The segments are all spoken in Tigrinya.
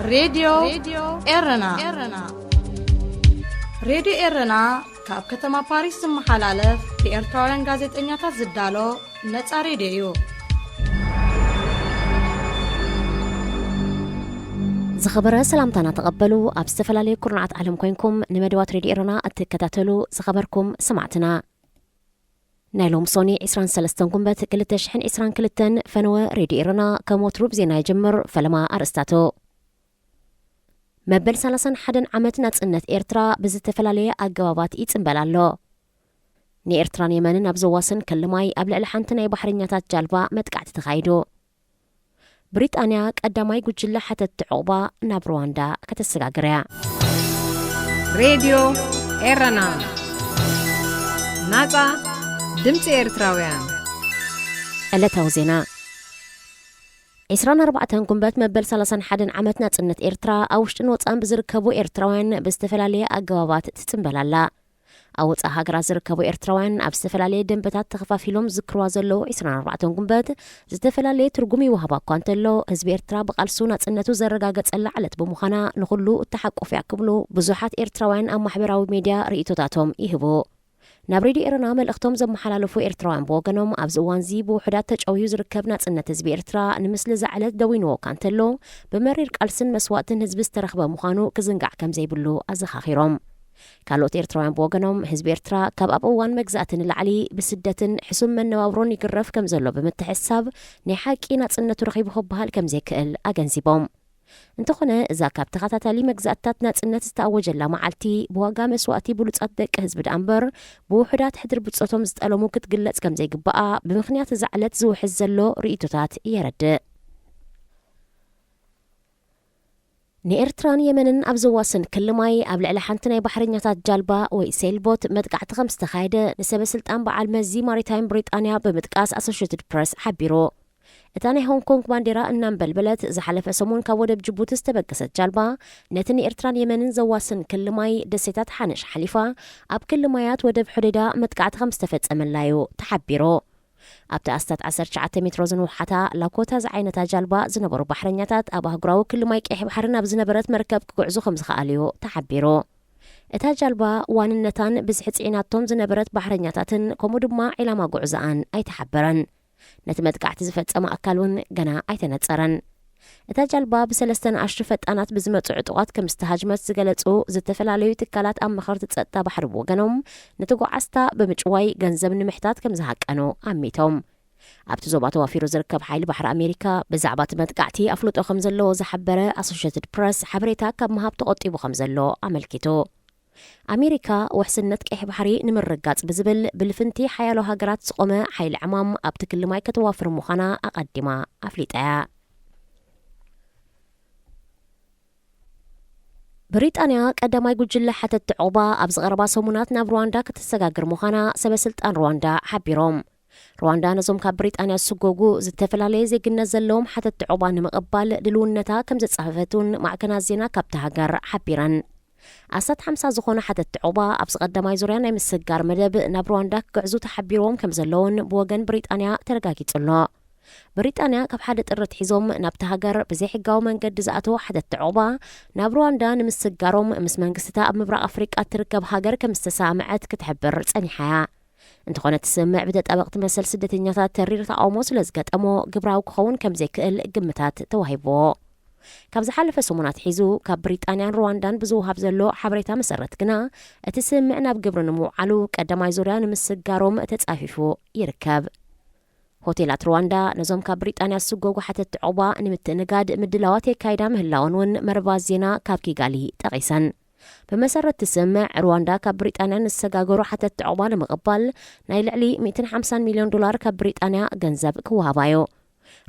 ሬድዮ ኤረና። ሬድዮ ኤረና ካብ ከተማ ፓሪስ ዝመሓላለፍ ብኤርትራውያን ጋዜጠኛታት ዝዳሎ ነጻ ሬድዮ እዩ። ዝኸበረ ሰላምታና ተቐበሉ። ኣብ ዝተፈላለየ ኩርናዓት ዓለም ኮይንኩም ንመደባት ሬድዮ ኤረና እትከታተሉ ዝኸበርኩም ሰማዕትና፣ ናይ ሎም ሶኒ ዕስራን ሰለስተን ጉንበት ክልተ ሽሕን ዕስራን ክልተን ፈነወ ሬድዮ ኤረና ከም ወትሩ ብዜና ይጅምር። ፈለማ ኣርእስታቱ። መበል ሰላሳን ሓደን ዓመት ናጽነት ኤርትራ ብዝተፈላለየ ኣገባባት ይጽምበል ኣሎ። ንኤርትራን የመንን ኣብ ዘዋስን ክሊ ማይ ኣብ ልዕሊ ሓንቲ ናይ ባሕረኛታት ጃልባ መጥቃዕቲ ተኻይዱ። ብሪጣንያ ቀዳማይ ጉጅለ ሓተትቲ ዑቕባ ናብ ሩዋንዳ ከተሰጋግር እያ። ሬድዮ ኤረና፣ ናጻ ድምጺ ኤርትራውያን። ዕለታዊ ዜና። ዕስራን ኣርባዕተን ጉንበት መበል ሰላሳን ሓደን ዓመት ናጽነት ኤርትራ ኣብ ውሽጥን ወጻን ብዝርከቡ ኤርትራውያን ብዝተፈላለየ ኣገባባት ትጽምበል ኣላ። ኣብ ወጻኢ ሃገራት ዝርከቡ ኤርትራውያን ኣብ ዝተፈላለየ ደንበታት ተኸፋፊሎም ዝዝክርዋ ዘለዉ ዕስራን ኣርባዕተን ጉንበት ዝተፈላለየ ትርጉም ይወሃባ እኳ እንተሎ፣ ህዝቢ ኤርትራ ብቃልሱ ናጽነቱ ዘረጋገጸላ ዕለት ብምዃና ንኹሉ እተሓቁፍ እያ ክብሉ ብዙሓት ኤርትራውያን ኣብ ማሕበራዊ ሜድያ ርእይቶታቶም ይህቡ። ናብ ሬድዮ ኤረና መልእኽቶም ዘመሓላለፉ ኤርትራውያን ብወገኖም፣ ኣብዚ እዋንዚ ብውሑዳት ተጨውዩ ዝርከብ ናጽነት ህዝቢ ኤርትራ ንምስሊ እዛ ዕለት ደዊንዎ እኳ እንተሎ፣ ብመሪር ቃልስን መስዋእትን ህዝቢ ዝተረኽበ ምዃኑ ክዝንጋዕ ከም ዘይብሉ ኣዘኻኺሮም። ካልኦት ኤርትራውያን ብወገኖም፣ ህዝቢ ኤርትራ ካብ ኣብ እዋን መግዛእቲ ንላዕሊ ብስደትን ሕሱም መነባብሮን ይግረፍ ከም ዘሎ ብምትሕስሳብ፣ ናይ ሓቂ ናጽነቱ ረኺቡ ክበሃል ከም ዘይክእል ኣገንዚቦም። እንተኾነ፣ እዛ ካብ ተኸታታሊ መግዛእትታት ናጽነት ዝተኣወጀላ መዓልቲ፣ ብዋጋ መስዋእቲ ብሉጻት ደቂ ህዝቢ ደኣ እምበር፣ ብውሑዳት ሕድሪ ብጾቶም ዝጠለሙ ክትግለጽ ከም ዘይግባኣ፣ ብምኽንያት እዛ ዕለት ዝውሕዝ ዘሎ ርእይቶታት የረድእ። ንኤርትራን የመንን ኣብ ዘዋስን ክሊ ማይ ኣብ ልዕሊ ሓንቲ ናይ ባሕረኛታት ጃልባ ወይ ሴልቦት መጥቃዕቲ ከም ዝተኻየደ ንሰበ ስልጣን በዓል መዚ ማሪታይም ብሪጣንያ ብምጥቃስ ኣሶሽየትድ ፕረስ ሓቢሩ። እታ ናይ ሆንግ ኮንግ ባንዴራ እናንበልበለት ዝሓለፈ ሰሙን ካብ ወደብ ጅቡቲ ዝተበገሰት ጃልባ፣ ነቲ ንኤርትራን የመንን ዘዋስን ክሊ ማይ ደሴታት ሓነሽ ሓሊፋ፣ ኣብ ክሊ ማያት ወደብ ሖዴዳ መጥቃዕቲ ከም ዝተፈጸመላ እዩ ተሓቢሩ። ኣብቲ ኣስታት ዓሰርተ ትሽዓተ ሜትሮ ዝንውሓታ ላኮታ ዝዓይነታ ጃልባ ዝነበሩ ባሕረኛታት፣ ኣብ ኣህጉራዊ ክሊ ማይ ቀይሕ ባሕሪ ናብ ዝነበረት መርከብ ክጉዕዙ ከም ዝኸኣሉ እዩ ተሓቢሩ። እታ ጃልባ ዋንነታን ብዝሒ ጽዒናቶም ዝነበረት ባሕረኛታትን፣ ከምኡ ድማ ዒላማ ጉዕዞኣን ኣይተሓበረን። ነቲ መጥቃዕቲ ዝፈጸመ ኣካል እውን ገና ኣይተነጸረን። እታ ጃልባ ብሰለስተ ንኣሽቱ ፈጣናት ብዝመጹ ዕጡቓት ከም ዝተሃጅመት ዝገለጹ ዝተፈላለዩ ትካላት ኣማኸርቲ ጸጥታ ባሕሪ ብወገኖም፣ ንተጓዓዝታ ብምጭዋይ ገንዘብ ንምሕታት ከም ዝሃቀኑ ኣሚቶም። ኣብቲ ዞባ ተዋፊሩ ዝርከብ ሓይሊ ባሕሪ ኣሜሪካ ብዛዕባ እቲ መጥቃዕቲ ኣፍልጦ ከም ዘለዎ ዝሓበረ ኣሶሽየትድ ፕረስ፣ ሓበሬታ ካብ ምሃብ ተቖጢቡ ከም ዘሎ ኣመልኪቱ። ኣሜሪካ ውሕስነት ቀይሕ ባሕሪ ንምርግጋጽ ብዝብል ብልፍንቲ ሓያሎ ሃገራት ዝቖመ ሓይሊ ዕማም ኣብቲ ክሊ ማይ ከተዋፍር ምዃና ኣቐዲማ ኣፍሊጣ እያ። ብሪጣንያ ቀዳማይ ጉጅለ ሓተትቲ ዑቕባ ኣብዚ ቀረባ ሰሙናት ናብ ሩዋንዳ ከተሰጋግር ምዃና ሰበ ስልጣን ሩዋንዳ ሓቢሮም። ሩዋንዳ ነዞም ካብ ብሪጣንያ ዝስጎጉ ዝተፈላለየ ዜግነት ዘለዎም ሓተትቲ ዑቕባ ንምቕባል ድልውነታ ከም ዘጻፈፈት እውን ማዕከናት ዜና ካብታ ሃገር ሓቢረን። ኣስታት ሓምሳ ዝኾኑ ሓተትቲ ዑቕባ ኣብዚ ቀዳማይ ዙርያ ናይ ምስግጋር መደብ ናብ ሩዋንዳ ክግዕዙ ተሓቢርዎም ከም ዘለውን ብወገን ብሪጣንያ ተረጋጊጹ ኣሎ። ብሪጣንያ ካብ ሓደ ጥሪ ኣትሒዞም ናብቲ ሃገር ብዘይሕጋዊ መንገዲ ዝኣተዉ ሓተትቲ ዑቕባ ናብ ሩዋንዳ ንምስግጋሮም ምስ መንግስቲታ ኣብ ምብራቕ ኣፍሪቃ እትርከብ ሃገር ከም ዝተሰማምዐት ክትሕብር ጸኒሓ እያ። እንተኾነ፣ እቲ ስምምዕ ብተጣበቕቲ መሰል ስደተኛታት ተሪር ተቓውሞ ስለ ዝገጠሞ፣ ግብራዊ ክኸውን ከም ዘይክእል ግምታት ተዋሂብዎ። ካብ ዝሓለፈ ሰሙን ኣትሒዙ ካብ ብሪጣንያን ሩዋንዳን ብዝወሃብ ዘሎ ሓበሬታ መሰረት ግና፣ እቲ ስምምዕ ናብ ግብሪ ንምውዓሉ ቀዳማይ ዙርያ ንምስግጋሮም ተጻፊፉ ይርከብ። ሆቴላት ሩዋንዳ ነዞም ካብ ብሪጣንያ ዝስጎጉ ሓተትቲ ዑቕባ ንምትእንጋድ ምድላዋት የካይዳ ምህላወን እውን መርባት ዜና ካብ ኪጋሊ ጠቒሰን። ብመሰረት እቲ ስምምዕ፣ ሩዋንዳ ካብ ብሪጣንያ ንዝሰጋገሩ ሓተትቲ ዑቕባ ንምቕባል ናይ ልዕሊ ሚእትን ሓምሳን ሚልዮን ዶላር ካብ ብሪጣንያ ገንዘብ ክወሃባ እዩ።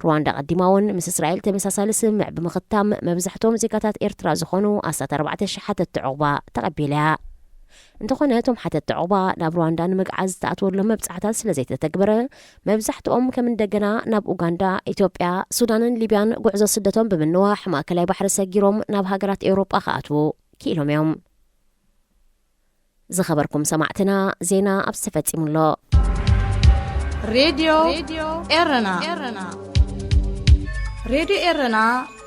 ሩዋንዳ ቀዲማ እውን ምስ እስራኤል ተመሳሳሊ ስምምዕ ብምኽታም፣ መብዛሕትኦም ዜጋታት ኤርትራ ዝኾኑ ኣስታት ኣርባዕተ ሽሕ ሓተትቲ ዑቕባ ተቐቢላ እያ። እንተኾነ፣ እቶም ሓተትቲ ዑቕባ ናብ ሩዋንዳ ንምግዓዝ ዝተኣትወሎም መብጻሕታት ስለ ዘይተተግበረ፣ መብዛሕትኦም ከም እንደገና ናብ ኡጋንዳ፣ ኢትዮጵያ፣ ሱዳንን ሊብያን ጉዕዞ ስደቶም ብምንዋሕ፣ ማእከላይ ባሕሪ ሰጊሮም ናብ ሃገራት ኤውሮጳ ክኣትዉ ክኢሎም እዮም። ዝኸበርኩም ሰማዕትና፣ ዜና ኣብዚ ተፈጺሙ ኣሎ። ሬድዮ ኤረና። ሬድዮ ኤረና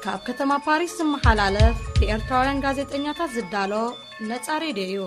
ካብ ከተማ ፓሪስ ዝመሓላለፍ ብኤርትራውያን ጋዜጠኛታት ዝዳሎ ነጻ ሬድዮ እዩ።